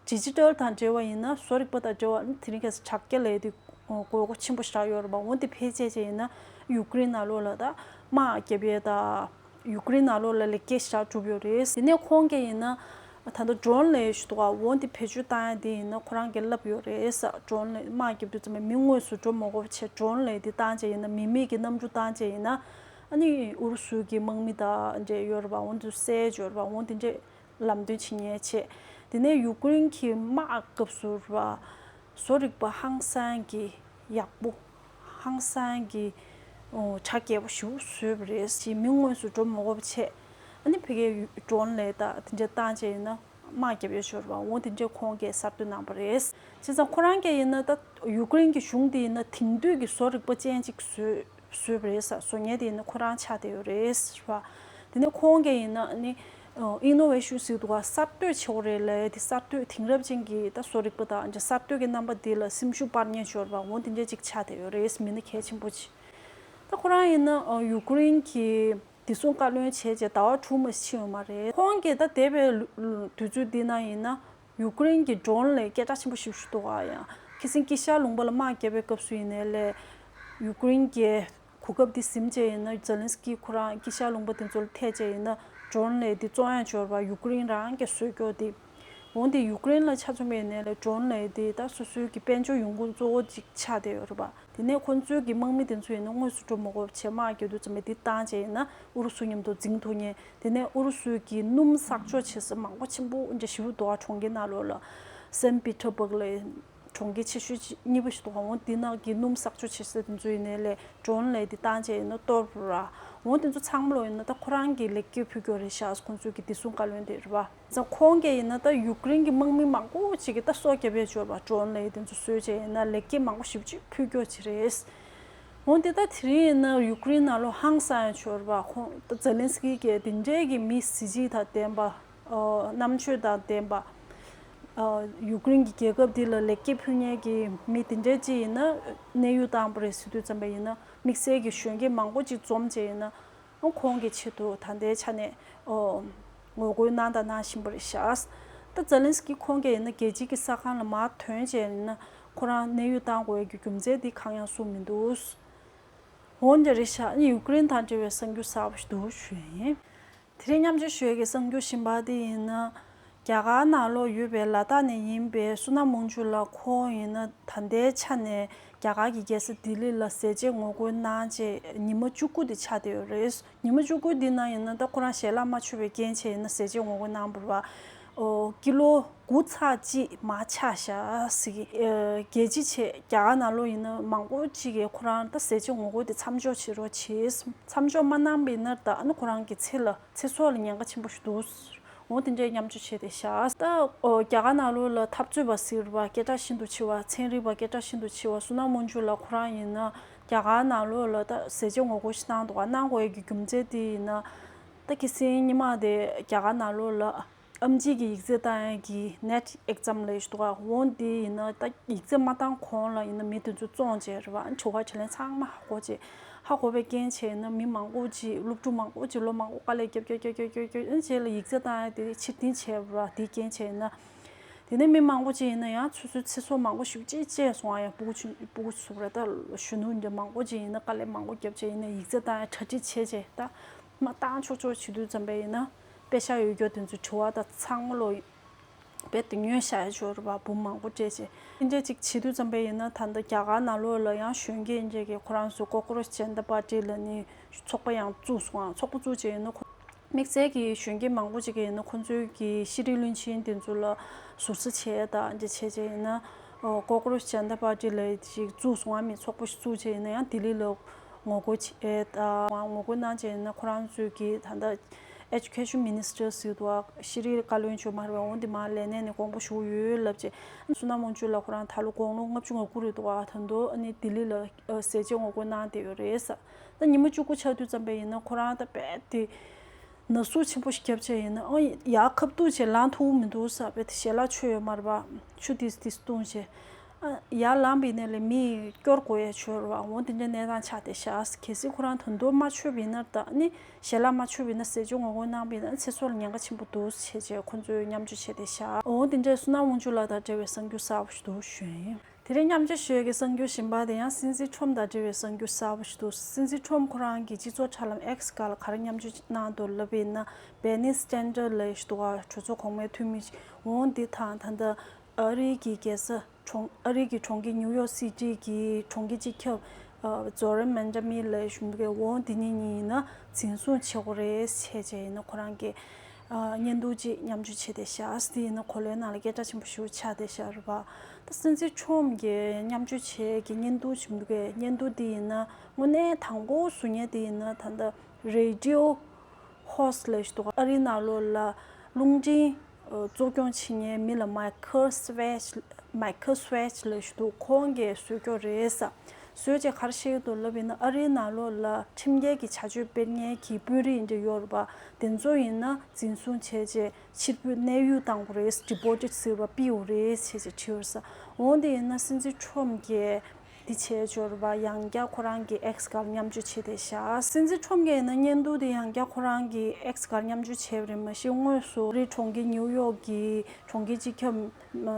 ཌི་ཇི་ཊལ་དང་འབྲེལ་བ་ཡིན་ན། བཟོ་རིག་པ་དང་འབྲེལ་བ། དེ་རིང་ཁ་སང་དྲ་རྒྱ་ལབ་དེ་དགོས་མཁོ་ཆེན་པོ་ཞིག་ཡོད་རེད་པ། འོ་དེ་བེད་སྤྱད་བྱས་ཡིན་ན། ཡུཀ་རེན་ནང་ལོགས་ལ་ད་དམག་རྒྱབ་ཡས་དང་། ཡུཀ་རེན་ནང་ལོགས་ལ་ལེགས་སྐྱེས་ཞེ་དྲག་བསྒྲུབས་ཡོད་རེད། དེ་ནས་ཁོང་གིས་ཡིན་ན་ད་ལྟ་ཌོ་རོན་ལབ་ཞིག་འདུག་ག་འོ་དེ་བེད་སྤྱོད་བཏང་ཡ་དེ་ཡིན་ན། ཁོ་རང་གིས་ལབ་ཡོད་རེད་ས། ཌོ་རོན་ལབ་དམག་རྒྱབ་དུས་ཙམ་པ་མི་དངོས་སུ་འགྲོ་མ་དགོས་པ་བྱས། ཌོ་རོན་ལབ་དེ་བཏང་བྱས་ཡིན་ན། མི་མེད་ཀྱི་གནམ་གྲུ་བཏང་བྱས་ཡིན་ན། ཨ་ནི་ཨུ་རུ་སུ་གི་དམག་མི་དང་འདྲ་ཡོད་རེད་པ། འོ་དེ་བསད་ཡོད་རེད་པ། འོ་དེ་འདྲ་ལམ་སྟོན་བྱེད་མཁན་བྱས། དེ་ནས་ཡུཀ་རེན་གྱི་དམག་སྐབས་སུ་ར། བཟོ་རིག་པ་ཧང་སང་གི་ཡག་པོ། ཧང་སང་གི་ཨོ་གྲ་རྒྱས་པོ་ཞིག་བཟོས་པ་རེད། ཅིག་མི་དངོས་སུ་འགྲོ་མ་དགོས་པ་བྱས། ཨ་ནི་ཕ་གིའི་ཌོ་རོན་ལབ་ད་དེ་འདྲ་བཏང་བྱས་ཡིན་ན། དམག་རྒྱབ་ཡས་ཤོར་བ། འོ་དེ་འདྲས་ཁོང་གིས་གསར་གཏོད་གནང་པ་རེད། བྱས་ཙང་ཁོ་རང་གིས་ཡིན་ན། ད་ཡུཀ་རེན་གྱི་གཞུང་དེ་ཡིན་ན་དེང་དུས་ཀྱི་བཟོ་རིག་པ་ཅན་ཅིག་བཟོས། བཟོས་པ་རེད་ས། བཟོ་མཁན་དེ་ཡིན་ན་ཁོ་རང་ཆགས་བསྡད་ཡོད་རེད་ཟེར་བ། དེ་ནས་ཁོང་གིས་ཡིན་ན་ནི་ཨིན་ནོ་ཝེ་ཤན་ཟེར་འདུག་ག་གསར་གཏོད་བྱེད་དགོས་རེད་ལབ་ཡ་དེ། གསར་གཏོད་དེང་རབས་ཅན་གྱི་ད་བཟོ་རིག་པ་དང་གསར་གཏོད་ཀྱི་རྣམ་པ་འདི་ལ་སེམས་ཤུགས་སྤར་མཁན་ཤོར་བ། འོ་དེ་འདྲ་ཅིག་ཆགས་བསྡད་ཡོད་རེད། མི་སྣ་གལ་ཆེན་པོ་ཅིག་ད་ཁོ་རང་ཡིན་ན་ཡུཀ་རེན་གྱི་བདེ་སྲུང་བཀའ་བློན་བྱས་རྗེས་ཟླ་བ་དྲུག་མ་ཕྱིན་ཡོད་མ་རེད། ཁོང་གིས་ད་འདས་པའི་དུས་ཚོད་འདི་ནང་ཡིན་ན། ཡུཀ་རེན་གྱི་ཌོ་རོན་ལབ་སྐད་གྲགས་ཆེན་པོ་ཞིག་ཞུ་འདུག་ག་ཡང་ཁ་སང་ཀི་ཤ་ལུང་པ་ལ་དམག་རྒྱབ་པའི་སྐབས་སུ་ཡིན་ནའི་ལས། ཡུཀ་རེན་གྱི་གོ་སྐབས་འདི་ཟིན་བྱས་ཡིན་ན། ཛེ་ལན་སི་ཀི་ཁོ་རང་ཀི་ཤ་ལུང་པ་དེ་ཚོ་ལ་ཐད་བྱས་ཡིན་ན། ཌོ་རོན་ལབ་འདི་བཙོང་ཡ་ཤོར་བ། ཡུཀ་རེན་རང་གིས་བཟོས་ཀྱོག་འདི། འོ་འདི་ཡུཀ་རེན་ལ་ཆ་མཚོན་པ་ཡིན་ནའི་ལས། ཌོ་རོན་ལབ་འདི་ད་སོ་སོའི་གི་དཔལ་འབྱོར་ཡོང་ཁུངས་གཙོ་བོ་ཅིག་ཆགས་བསྡད་ཡོད་རེད་པ། དེ་ནས་ཁོང་ཚོའི་གི་དམག་མི་དེ་ཚོ་ཡིན་ན་དངོས་སུ་འགྲོ་མ་དགོས་པ་བྱས། དམག་རྒྱག་དུས་ཙམ་པ་འདི་བཏང་བྱས་ཡིན་ན་ཨུ་རུ་སུ་མཉམ་དུ་འཛིང་ཐུབ་མཁན། དེ་ནས་ཨུ་རུ་སུའི་གི་སྣུམ་གསོག་འཇོག་བྱེད་ས་མང་པོ་ཆེན་པོ་འདྲ་ཞིག་འདུག་ག་གྲོང་ཁྱེར་ནང་ལོགས་ལ། སན་པི་ཊར་སྦུག་ལབ་གྲོང་ཁྱེར་ཆེ་ཤོས་གཉིས་པ་ཞིག་འདུག་ག་འོ་འདི་ནང་གི་སྣུམ་གསོག་འཇོག་བྱེད་ས་དེ་ཚོ་ཡིན་ནའི་ལས། ཌོ་རོན་ལབ་འདི་བཏང་བྱས་ཡིན་ན་གཏོར་ར། འོ་དེ་ཚོ་ཚང་མ་ལོ་ཡིན་ན་ད་ཁོ་རང་གི་ལེགས་སྐྱེས་ཕུལ་རྒྱུ་རེད་ཤག་ཁོང་ཚོའི་གི་བདེ་སྲུང་བཀའ་བློན་དེ་རེད་པ། ཙང་ཁོང་གིས་ཡིན་ན་ད་ཡུཀ་རེན་གྱི་དམག་མི་མང་པོ་ཅིག་གི་ད་སྲོག་བསྐྱབས་ཡས་ཤོར་བ། ཌོ་རོན་ལབ་དེ་ཚོ་གསོས་བྱས་ཡིན་ན་ལེགས་སྐྱེས་མང་པོ་ཞེ་པོ་ཅིག་ཕུལ་རྒྱུ་ཅིག་རེད། འོ་དེ་ད་དེ་རིང་ཡིན་ན་ཡུཀ་རེན་ནང་ལོགས་ཧང་སང་ཡས་ཤོར་བ། ཁོང་ད་ཛེ་ལན་སི་ཀི་གིས་དེ་འདྲའི་གི་མི་གཟི་བརྗིད་དང་ལྡན་པ། ཨོ་རྣམ་དཔྱོད་དང་ལྡན་པ། ཨོ་ཡུཀ་རེན་གྱི་རྒྱལ་ཁབ་འདི་ལ་ལེགས་སྐྱེས་ཕུལ་མཁན་གྱི་མི་དེ་འདྲའི་ཅིག་ཡིན་ན་གནས་དབྱུང་བཏང་པ་རེད་ཟེར་དུས་ཙམ་པ་ཡིན་ན། དམིགས་བསལ་གྱི་གཞོན་སྐྱེས་མང་པོ་ཅིག་འཛོམས་བྱས་ཡིན་ན། ཁོང་གི་ཆེད་དུ་ད་ལྟའི་ཆ་ནས་ཨོ་ངོ་རྒོལ་གནང་དང་གནང་བཞིན་པ་རེད་ཤག་ད་ཛེ་ལན་སི་ཀི་ཁོང་གིས་ཡིན་ན་རྒྱལ་སྤྱིའི་གི་ས་ཁང་ལ་མར་ཐོན་བྱས་ཡིན་ན། ཁོ་རང་གནས་དབྱུང་བཏང་དགོས་ཡ་གི་རྒྱུ་མཚན་འདི་གང་ཡང་གསུངས་མི་འདུག་འོ་འདི་རེད་ཤག་ཨ་ནི་ཡུཀ་རེན་དང་འབྲེལ་བའི་གསར་འགྱུར་གསར་པ་ཞིག་འདུག་ཞུ་ཡ་ཡིན། དེ་རིང་མཉམ་སྤྱོད་ཞུ་ཡ་གི་གསར་འགྱུར་གཞན་པ་དེ་ཡིན་ན། རྒྱ་གར་ནང་ལོགས་ཡོད་པའི་ལ་དྭགས་ནས་ཡིན་པའི་སོ་ནམ་མོང་ཇུ་ལགས་ཁོང་ཡིན་ན་ད་ལྟའི་ཆ་ནས་རྒྱ་གར་གྱི་རྒྱལ་ས་ལྡི་ལི་ལ་ཟས་བཅད་ངོ་རྒོལ་གནང་རྗེས་ཉི་མ་བཅུ་དགུ་དེ་ཆགས་བསྡད་ཡོད་རེད། ཉི་མ་བཅུ་དགུ་འདི་ནང་ཡིན་ན་ད་ཁོ་རང་ཞལ་ལག་མ་མཆོད་པའི་རྐྱེན་བྱས་ཡིན་ན་ཟས་བཅད་ངོ་རྒོལ་གནང་བ་རེད་པ། ཨོ་ཀི་ལོ་དགུ་ཚེག་གཅིག་མར་ཆག་བཞག་ཟེར་གི། ཨེ་རྒྱལ་སྤྱི་བྱས་རྒྱ་གར་ནང་ལོགས་ཡིན་ན་མང་པོ་ཅིག་གིས་ཁོ་རང་ད་ཟས་བཅད་ངོ་རྒོལ་དེ་མཚམས་འཇོག་བྱེད་རོགས་བྱེད། མཚམས་འཇོག་མ་གནང་པ་ཡིན་ན་ད་ཨ་ནི་ཁོ་རང་གི་ཚེ་ལ་ཚེ་སྲོག་ལ་ཉེན་ཁ་ཆེན་པོ་ཞིག་འདུག་འོ་དེ་འདྲའི་མཉམ་སྤྱོད་བྱས་ཏེ་བཞག་ད་ཨོ་རྒྱ་གར་ནང་ལོགས་ལ་འཐབ་རྩོད་པ་ཟེར་བ་སྐད་གྲགས་ཤིན་ཏུ་ཆེ་བ། ཚན་རིག་པ་སྐད་གྲགས་ཤིན་ཏུ་ཆེ་བ་སོ་ནམ་མོང་ཇུ་ལགས་ཁོ་རང་ཡིན་ན་རྒྱ་གར་ནང་ལོགས་ལ་ད་ཟས་བཅད་ངོ་རྒོལ་ཞིག་གནང་འདུག་ག་གནང་དགོས་ཡ་གི་རྒྱུ་མཚན་དེ་ཡིན་ན། ད་ཁ་སང་ཉི་མ་དེ་རྒྱ་གར་ནང་ལོགས་ལ་ཨེམ་ཆི་གི་ཡིག་ཚད་བཏང་ཡ་གི་ནེཊ་ཨེག་ཛམ་ལབ་ཡ་ཞིག་འདུག་ག་འོ་དེ་ཡིན་ན་ད་ཡིག་ཚད་མ་བཏང་གོང་ལ་ཡིན་ན་མི་དེ་ཚོ་བཙོང་བྱས་རེད་པ། ཨ་ནི་དྲི་བ་དྲིས་ལན་ཚང་མ་ཧ་གོ་བྱས། ཧ་གོ་བའི་རྐྱེན་བྱས་ན་མི་མང་པོ་ཅིག་སློབ་ཕྲུག་མང་པོ་ཅིག་ལོ་མང་པོ་དཀའ་ལས་རྒྱབ་རྒྱབ་རྒྱབ་རྒྱབ་རྒྱབ་རྒྱབ་ཨ་ནི་རྗེས་ལ་ཡིག་ཚད་བཏང་ཡ་དེ་ཕྱིར་འཐེན་བྱས་པ་ར། དེའི་རྐྱེན་བྱས་ན། དེ་ནས་མི་མང་པོ་ཅིག་ཡིན་ན་ཡང་སོ་སོའི་ཚེ་སྲོག་མང་པོ་ཞེ་པོ་ཅིག་བཅད་སོང་བ། ཡང་སྤུ་གུ་ཆུང་སྤུ་གུ་ཚོ་རེད། ད་གཞོན་ནུ་འདྲ་མང་པོ་ཅིག་ཡིན་ན་དཀའ་ལས་མང་པོ་བརྒྱབ་བྱས་ཡིན་ན་ཡིག་ཚད་བཏང་ཡ་གྲ་སྒྲིག་བྱས་བྱས་ད་མར་བཏང་ཆོག་ཆོག་བྱེད་དུས་ཙམ་པ་ཡིན་ན་པེ་ཤག་ཡོད་རྒྱུ་དེ་ཚོ་དྲི་བ་ད་ཚང་མ་ལོ་ རྦད་དེ་ཉོས་བཞག་ཡ་ཅིག་ཡོད་རེད་པ། འབུམ་མང་པོ་སྤྲད་བྱས། དེ་འདྲ་ཅིག་བྱེད་དུས་ཙམ་པ་ཡིན་ན། ད་ལྟ་རྒྱ་གར་ནང་ལོགས་ལ་ཡང་གཞོན་སྐྱེས་འདྲ་གི་ཁོ་རང་ཚོ་Cockroach Janta Party ལབ་ནས་ཚོགས་པ་ཡང་བཙུགས་སོང་ང་། ཚོགས་པ་བཙུགས་བྱས་ཡིན་ན་ཁོ། དམིགས་བསལ་གྱི་གཞོན་སྐྱེས་མང་པོ་ཅིག་གིས་ཡིན་ན་ཁོ་ཚོའི་གི་ཤེས་རིག་བློན་ཆེན་དེ་ཚོ་ལ་ཟུར་ཟ་བྱས་དང་འདྲ་བྱས་བྱས་ཡིན་ན། ཨོ། Cockroach Janta Party ལབ་ཅིག་བཙུགས་སོང་ང་། མི་ཚོགས་པ་ཞིག་བཙུགས་བྱས་ཡིན་ན་ཡང་ལྡི་ལི་ལ་ངོ་རྒོལ་བྱས་དང་། ངོ་རྒོལ་གནང་བྱས་ཡིན་ན་ཁོ་རང་ཚོའི་གི་ད་ལྟ་Education Minister ཟེར་འདུག་ག། ཤེས་རིག་བཀའ་བློན་མཆོག་མ་རེད་པ། འོ་འདི་མར་ལས་གནས་ནས་དགོངས་པ་ཞུ་ཡོད་ལབ་བྱས། བསོད་ནམས་དབང་ཕྱུག་ལགས་ཁོ་རང་ད་ལོ་དགུང་ལོ་ལྔ་བཅུ་ང་དགུ་རེད་འདུག་ག། ད་དུང་ཨ་ནི་ལྡི་ལི་ལ་ཟས་བཅད་ངོ་རྒོལ་གནང་བསྡད་ཡོད་རེད་ཟེར། ད་ཉི་མ་བཅུ་དགུ་ཆགས་དུས་ཙམ་པ་ཡིན་ན་ཁོ་རང་ད་རྦད་དེ་ན་ཟུག་ཆེན་པོ་ཞིག་བརྒྱབ་བྱས་ཡིན་ན། ཨ། ཡར་ཁ་བཏུད་བྱས་ལངས་ཐུབ་མི་འདུག་ཟེར། རྦད་དེ་ཞལ་ལག་མཆོད་ཡོད་མ་རེད་པ། ཆུ་ཏིས་ཏིས་བཏུངས་བྱས། ཨ། ཡར་ལངས་པ་ཡིན་ན་ལས་མི་སྐྱོར་དགོས་ཡ་ཅིག་ཡོད་རེད་པ། འོ་དེ་འདྲའི་གནས་སྟངས་ཆགས་བསྡད་ཤག། གལ་སྲིད་ཁོ་རང་ད་དུང་མ་མཆོད་པ་ཡིན་ན། ད་ནི་ཞལ་ལག་མ་མཆོད་པ་ཡིན་ན། ཟས་བཅད་ངོ་རྒོལ་གནང་བ་ཡིན་ན་ཚེ་སྲོག་ལ་ཉེན་ཁ་ཆེན་པོ་འདུག་བྱས་བྱས་ཁོ་ཚོས་མཉམ་སྤྱོད་བྱས་བསྡད་ཤག། འོ་དེ་འདྲའི་བསོད་ནམས་དབང་ཕྱུག་ལགས་དང་འབྲེལ་བའི་གསར་འགྱུར་གསར་པ་ཞིག་འདུག་ཞུ་ཡ་ཡིན། དེ་རིང་མཉམ་སྤྱོད་ཞུ་ཡས་ཀྱི་གསར་འགྱུར་གཞན་པ་དེ་ཡང་སྲིད་འཛིན་ཁྲོམ་དང་འབྲེལ་བའི་གསར་འགྱུར་གསར་པ་ཞིག་འདུག། སྲིད་འཛིན་ཁྲོམ་ཁོ་རང་གི་སྤྱི་ཚོགས་དྲ་ལམ་X་སྒང་ལ་ག་རེ་མཉམ་སྤྱོད་གནང་འདུག་ལབ་པ་ཡིན་ན། Bernie Sanders ལབ་ཡ་ཞིག་འདུག་ག། གྲོས་ཚོགས་གོང་མའི་འཐུས་མི་ཞིག། འོ་འདི་དང་ད་ལྟ་ཨ་རི་གི་རྒྱལ་ས་གྲོང་། ཨ་རི་གི་གྲོང་ཁྱེར་ནིའུ་ཡོག་སི་ཊི་གི་གྲོང་ཁྱེར་སྤྱི་ཁྱབ་ཨ་ཛོ་རན་མན་ཌ་མི་ལབ་ཡ་ཞིག་འདུག་ག། འོ་འདི་གཉིས་གཉིས་ཡིན་ན་འཛིན་བཟུང་བྱེད་དགོས་རེད་བྱས་བྱས་ཡིན་ན་ཁོ་རང་གི་ཨ་བརྙན་ཐུང་ཅིག་མཉམ་སྤྱོད་བྱས་བསྡད་ཤག། དེ་ཡིན་ན་གོ་ལའི་ནང་ལ་སྐད་གྲགས་ཆེན་པོ་ཞེ་པོ་ཆགས་བསྡད་ཤག་རེད་པ། ད་སྲིད་འཛིན་ཁྲོམ་གྱི་མཉམ་སྤྱོད་བྱེད་ཀྱི་བརྙན་ཐུང་ཅིག་འདུག་གས། བརྙན་ཐུང་དེ་ཡིན་ན་དངོས་གནས་དང་པོ་བཟོ་མཁན་དེ་ཡིན་ན་ད་ལྟ་Radio Host ལབ་ཞིག་འདུག་ག། ཨ་རིའི་ནང་ལོགས་ལ་རླུང་འཕྲིན་ཨ་གཙོ་སྐྱོང་བྱེད་མཁན་མི་ལ་Michael Switch། Michael Switch ལབ་ཞིག་འདུག། ཁོང་གིས་བཟོས་ཀྱི་ཡོད་རེད་ཟེར། བཟོས་བྱས་ག་རེ་བཤད་ཀྱི་འདུག་ལབ་ཡིན་ན། ཨ་རིའི་ནང་ལོགས་ལ་ཁྲིམས་འགལ་གྱི་བྱ་སྤྱོད་སྤེལ་མཁན་གྱི་དཔོན་རིགས་འདྲ་ཡོད་རེད་པ། དེ་ཚོ་ཡིན་ན་འཛིན་བཟུང་བྱས་བྱས་ཕྱིར་འབུད་གནས་དབྱུང་བཏང་དགོས་རེད། Deported ཟེར་བ་ཕུད་དགོས་རེད་ཟེར་བྱས་བྲིས་ཡོད་ས། འོ་དེ་ཡིན་ན་སྲིད་འཛིན་ཁྲོམ་གྱིས་འདི་བྱས་ཡོད་རེད་པ། ཡང་བསྐྱར་ཁོ་རང་གི་X་སྒང་མཉམ་སྤྱོད་བྱས་བསྡད་ཤག། སྲིད་འཛིན་ཁྲོམ་གྱིས་ཡིན་ན་བརྙན་ཐུང་དེ་ཡང་བསྐྱར་ཁོ་རང་གི་X་སྒང་མཉམ་སྤྱོད་བྱས་པ་རེད། མ་གཞི་དངོས་སུ་རི་གྲོང་ཁྱེར་ནིའུ་ཡོག་གི་གྲོང་ཁྱེར་སྤྱི་ཁྱབ་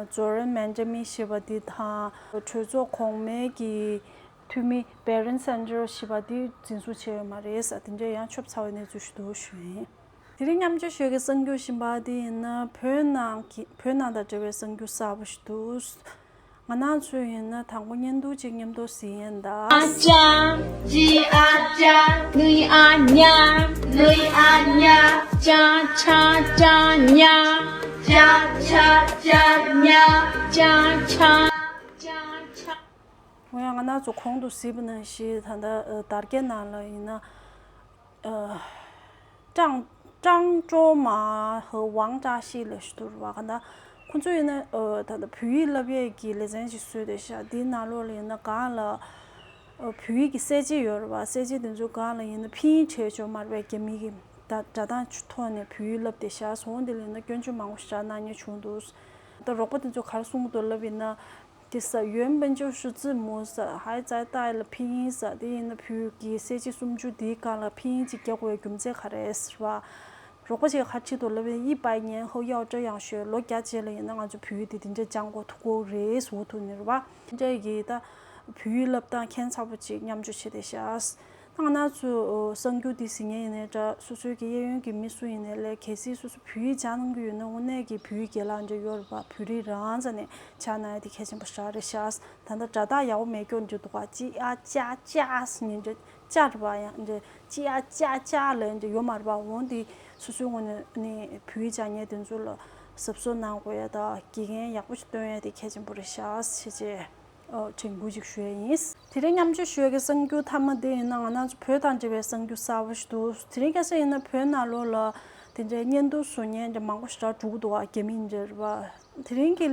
ཛོ་རན་མན་ཌ་མི་ཞེས་པ་འདི་དང་། གྲོས་ཚོགས་གོང་མའི་གི་འཐུས་མི་Bernie Sanders ཞེས་པ་འདི་འཛིན་བཟུང་བྱས་ཡོད་མ་རེད་ཟེར། དེ་འདྲའི་ཡང་ཆོབ་ཚ་བའི་གནས་ཚུལ་ཞིག་འདུག་ཞུ་ཡིན། དེ་རིང་མཉམ་སྤྱོད་ཞུ་ཡས་ཀྱི་གསར་འགྱུར་གཞན་པ་དེ་ཡིན་ན། བོད་ནང་གི། བོད་ནང་དང་འབྲེལ་བའི་གསར་འགྱུར་གསར་པ་ཞིག་འདུག། ང་རང་ཚོ་ཡིན་ན་དང་པོ་བརྙན་ཐུང་ཅིག་མཉམ་དུ་གཟིགས་ཡིན་ད། ཨ་ཅག་ཇི་ཨ་ཅག་ལུས་ཨ་ཉ། ལུས་ཨ་ཉ། ཅ་ཆ་ཅ་ཉ། ཅ་ཆ་ཅ་ཉ། ཅ་ཆ་ཅ་ཆ། འོ་ཡང་ང་རང་ཚོ་གོང་དུ་གཟིགས་པ་ནང་བཞིན་ད་ལྟ་ཨ་དར་རྒྱས་ནང་ལ་ཡིན་ན། ཨ། 漳། 漳州马和王扎西 ལབ་ཞིག་འདུག་རེད་པ། གང་ལྟར་ཁོང་ཚོ་ཡིན་ན་ཨ་ད་ལྟ་བོད་ཡིག་བསླབ་ཡས་ཀྱི་ལེ་ཚན་ཞིག་བཟོས་བསྡད་ཤག། དེའི་ནང་ལོགས་ལ་ཡིན་ན་སྒང་ལ་ཨ་བོད་ཡིག་གི་གསལ་བྱེད་ཡོད་རེད་པ། གསལ་བྱེད་དེ་ཚོའི་སྒང་ལ་ཡིན་ན་ཕིན་ཡིག་བྲིས་ཡོད་མ་རེད་པ། རྒྱ་མི་གི་ད་སྒྲ་གདངས་ཐོག་ནས་བོད་ཡིག་བསླབ་བསྡད་ཤག། འོ་དེ་ལ་ཡིན་ན་སྐྱོན་བརྗོད་མང་པོ་ཞིག་བྱ་གནང་མཁན་བྱུང་འདུག། ད་རོགས་པ་དེ་ཚོ་ག་རེ་གསུང་གི་འདུག་ལབ་ཡིན་ན། 这是原本就是字母 ཟེར། 还在带了拼音 ཟེར། དེ་ཡིན་ན་བོད་ཀྱི་གསལ་བྱེད་སུམ་ཅུ་དེའི་སྒང་ལ་ཕིན་ཡིག་ཅིག་རྒྱག་དགོས་པའི་རྒྱུ་མཚན་ག་རེ་རེད་ཟེར་བ། རོགས་པ་ཞིག་གིས་ག་རེ་བྲིས་འདུག་ལབ་ན། 一百年后要这样学། ལོ་བརྒྱ་རྗེས་ལ་ཡིན་ན་ང་ཚོ་བོད་ཡིག་དེ་དེ་འདྲ་སྦྱང་དགོས་ཐུག་གི་རེད་ཟེར་འུ་ཐུག་ནས་རེད་པ། དེ་འདྲ་གི་ད་བོད་ཡིག་བསླབ་སྟངས་ཁྱད་མཚར་པོ་ཅིག་མཉམ་སྤྱོད་བྱས་བསྡད་ཤག། ད་ང་རང་ཚོ་གསར་འགྱུར་འདི་གཟིགས་མཁན་ཡིན་ནའི་འདྲ། སོ་སོའི་གི་གཡས་གཡོན་གྱི་མི་སུ་ཡིན་ནའི་ལས། གལ་སྲིད་སོ་སོ་བོད་ཡིག་སྦྱང་གནང་གི་ཡོད་ན་དངོས་གནས་ཀྱི་བོད་ཡིག་རྒན་ལགས་འདྲ་ཡོད་རེད་པ། བོད་རིགས་རང་རྩ་ནས་སྦྱང་གནང་ཡ་དེ་གལ་ཆེན་པོ་ཞེ་དྲག་རེད་ཤག། ད་ལྟ་སྒྲ་རྟགས་ཡག་པོ་མེད་སྐྱོར་འདྲ་འདུག་ག། ཅི་ཨ་ཅ་ཅ་ཟེར་ནས་འདྲ། ཅ་རེད་པ། ཡང་འདྲ་ཅི་ཨ་ཅ་ཅ་ལབ་འདྲ་ཡོད་མ་རེད་པ། འོ་འདི་སོ་སོའི་ངོས་ནས་ནི་བོད་ཡིག་སྦྱང་མཁན་དེ་ཚོ་ལ་གཟབ་གཟབ་གནང་དགོས་ཡ་དང་། དགེ་རྒན་ཡག་པོ་ཞིག་སྟོན་ཡ་དེ་གལ་ཆེན་པོ་རེད་ཤག་ཟེར་བྱས། ཨོ། དྲན་སྐུལ་ཅིག་ཞུ་ཡ་ཡིན། དེ་རིང་མཉམ་སྤྱོད་ཞུ་ཡ་གི་གསར་འགྱུར་མཐའ་མ་དེ་ཡིན་ན་ང་རང་ཚོ་བོད་དང་འབྲེལ་བའི་གསར་འགྱུར་གསར་པ་ཞིག་འདུག། དེ་རིང་ཁ་སང་ཡིན་ན་བོད་ནང་ལོགས་ལ་དེ་འདྲའི་བརྙན་ཐུང་བཟོ་མཁན་འདྲ་མང་པོ་ཞེ་དྲག་འགྲོ་གི་འདུག་ག། རྒྱ་མི་འདྲ་རེད་པ། དེ་རིང་གི་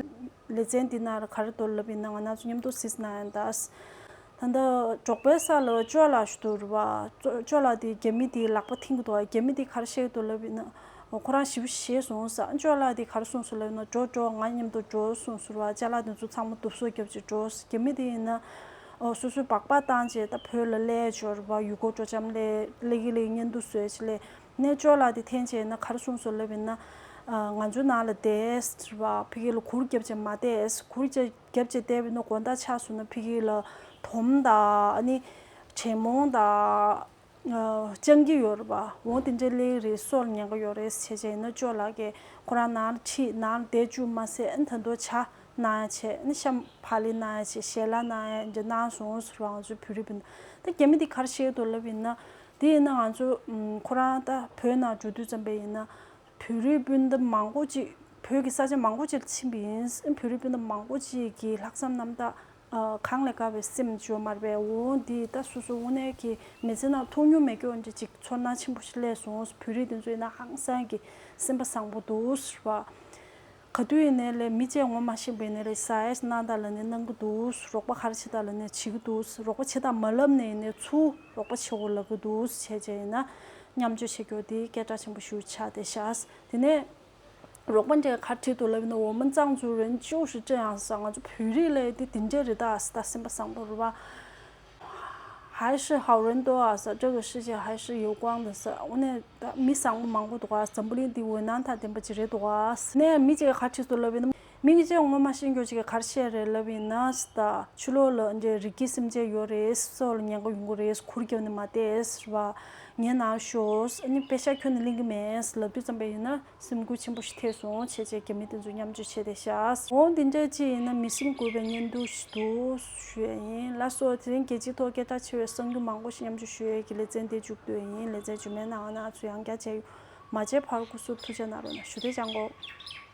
ལེ་ཚན་འདི་ནང་ལ་ག་རེ་འདུག་ལབ་ཡིན་ན། ང་རང་ཚོ་མཉམ་དུ་གཟིགས་གནང་ཡ་ད། ད་ལྟ་འབྲོག་པའི་ས་ལ་ཅོ་ལགས་ཞིག་འདུག་རེད་པ། ཅོ་ཅོ་ལགས་དེ་རྒྱ་མི་དེའི་ལག་པ་འཐེན་གྱི་འདུག་ག། རྒྱ་མི་དེ་ག་རེ་བཤད་ཀྱི་འདུག་ལབ་ཡིན་ན། ཁོ་རང་ཞེ་པོ་ཞེད་སོང་ཟེར། ཅོ་ལགས་དེ་ག་རེ་གསུངས་སོང་ལབ་ན། འགྲོ་འགྲོ། ང་མཉམ་དུ་འགྲོ་གསུངས་སོང་བ། ཅ་ལག་དེ་ཚོ་ཚང་མ་བསྡུ་གསོག་རྒྱབ་བྱས་འགྲོ། རྒྱ་མི་དེ་ཡིན་ན་ཨོ་སོ་སོའི་སྦག་སྦག་བཏང་བྱས་ད་བོད་ལ་སླེབས་ཡོད་རེད་པ། ཡུལ་སྐོར་སྤྲོ་འཆམ་སླེབས། སླེབས་ཀྱི་སླེབས་ཀྱི་བརྙན་ཐུང་བཟོས་བྱས་སླེབས་ནས། ཅོ་ལགས་དེ་འཐེན་བྱས་ན་ག་རེ་གསུངས་སོང་ལབ་ཡིན་ན། ང་ཚོའི་ནང་ལ་བསྡད་རེད་པ། ཕ་གི་ལ་གུར་རྒྱབ་བྱས་མ་བསྡད། གུར་རྒྱབ་བྱས་བསྡད་པ་ཡིན་ན་དགོང་དག་ཆགས་སོང་ན་ཕ་གི་ལ་དོམ་དང་ཨ་ནི་དྲེད་མོང་དང་། ཨ་སྦྱང་གི་ཡོད་རེད་པ། འོ་དེ་འདྲའི་ལས་རེད། སྲོག་ལ་ཉེན་ཁ་ཡོད་རེད་བྱས་བྱས་ཡིན་ན། ཅོག་ལགས་ཀྱིས་ཁོ་རང་ནང་ལ་ཁྲིད། ནང་ལ་བསྡད་བཅུག་མ་ཟད། ཨ་ནི་ད་དུང་ཇ་གནང་ཡ་བྱས། ཨ་ནི་ཤམ་བག་ལེབ་གནང་ཡ་བྱས། ཞལ་ལག་གནང་ཡ་འདྲ་གནང་སོང་ཟེར་བ། ང་ཚོའི་བོད་རིགས་སྤུན་ཟླ། ད་རྒྱ་མི་འདི་ག་རེ་བཤད་འདུག་ལབ་ཡིན་ན། དེ་ཡིན་ན་ང་ཚོ་ཨམ་ཁོ་རང་ད་བོད་ནང་འགྲོ་དུས་ཙམ་པ་ཡིན་ན། བོད་རིགས་སྤུན་ཟླ་མང་པོ་ཅིག་བོད་ཀྱི་ས་ཆ་མང་པོ་ཅིག་ལ་ཕྱིན་པ་ཡིན། བོད་རིགས་སྤུན་ཟླ་མང་པོ་ཅིག་གི་ལྷག་བསམ་རྣམ་དག་ཨ་གང་ལས་དཀར་བའི་སེམས་བྱོས་མ་རེད་པས། འོ་འདི་ད་སོ་སོ་དངོས་གནས་ཀྱི་མི་ཚེ་ནང་མཐོང་མྱོང་མེད་མཁན་ཅིག་ཅིག་ཚོར་སྣང་ཆེན་པོ་ཞིག་སླེབས་སོང་། བོད་རིགས་དེ་ཚོ་ཡིན་ན་ཧང་སང་གི་སེམས་པ་བཟང་པོ་འདུག་ཟེར་བ། ག་དུས་ཡིན་ནའི་ལས་མི་གཅིག་ངོ་མ་ཤེས་པ་ཡིན་ནའི་ལས་ཟ་ཡས་གནང་དང་ལབ་ནའི་གནང་གི་འདུག། རོགས་པ་ག་རེ་བྱེད་དང་ལབ་ནའི་བྱེད་ཀྱི་འདུག། རོགས་པ་བྱེད་དང་མ་ལབ་ནའི་ཡིན་ནའི་ཚུར་རོགས་པ་བྱེད་དགོས་ལབ་ཀྱི་འདུག་བྱས་བྱས་ཡིན་ན། མཉམ་སྤྱོད་བྱེད་རྒྱུ་དེ་སྐད་གྲགས་ཆེན་པོ་ཞིག་ཆགས་བསྡད་ཤག། དེ་ནས་རོགས་པ་འདྲས་ག་རེ་བྲིས་འདུག་ལབ་ཡིན་ན། 我们藏族人就是这样子啊。 ང་ཚོ་བོད་རིགས་ལས་དེ་དེ་འདྲས་རེད་ད་ཟེར། ད་སེམས་པ་བཟང་པོ་རེད་པ། 还是好人多啊ཟེར། 这个世界还是有光的ཟེར། འོ་ནས་ད་མི་བཟང་པོ་མང་པོ་འདུག་ག། འཛམ་བུ་གླིང་འདི་འོད་སྣང་དང་ལྡན་པ་ཅིག་རེད་འདུག་ག་ཟེར། ནས་མི་གཅིག་གིས་ག་རེ་བྲིས་འདུག་ལབ་ཡིན་ན། མི་གཅིག་ངོ་མ་ཤེས་མཁན་ཅིག་གིས་ག་རེ་བཤད་རེད་ལབ་ཡིན་ན། ད་ཕྱི་ལོགས་ལ་འདྲ་རིགས་ཀྱི་སེམས་ཅན་ཡོད་རེད། སྲོག་ལ་ཉེན་ཁ་ཡོང་གི་རེད། གུར་རྒྱབ་ནས་མ་བསྡད་ཟེར་བ། ངའི་ནང་ཤོག། ཨ་ནི་པེ་ཤག་ཁྱོན་ནས་ལེན་གྱི་མེད་ལབ་དུས་ཙམ་པ་ཡིན་ན། སེམས་འགུལ་ཆེན་པོ་ཞིག་ཐེབས་སོང་བྱས་བྱས་རྒྱ་མི་དེ་ཚོ་མཉམ་སྤྱོད་བྱས་བསྡད་ཤག། འོ་འདི་འདྲ་ཅིག་ཡིན་ན་མི་སེམས་འགུལ་བའི་བརྙན་ཐུང་ཞིག་འདུག་ཞུ་ཡ་ཡིན། ལགས་སོ། དེ་རིང་རྒྱལ་སྤྱིའི་ཐོག་སྐད་གྲགས་ཆེ་བའི་གསར་འགྱུར་མང་པོ་ཞིག་མཉམ་སྤྱོད་ཞུ་ཡས་ཀྱི་ལེ་ཚན་འདི་མཇུག་བསྡུ་ཡ་ཡིན། ལེ་ཚན་རྗེས་མའི་ནང་ང་ང་ཚོ་ཡང་བསྐྱར་མཇལ་ཡོང་། མ་མཇལ་བར་སྐུ་གཟུགས་ཐུགས་ཅག་གནང་རོགས་གནང་ཞུ། བདེ་ལེགས་བྱུང་།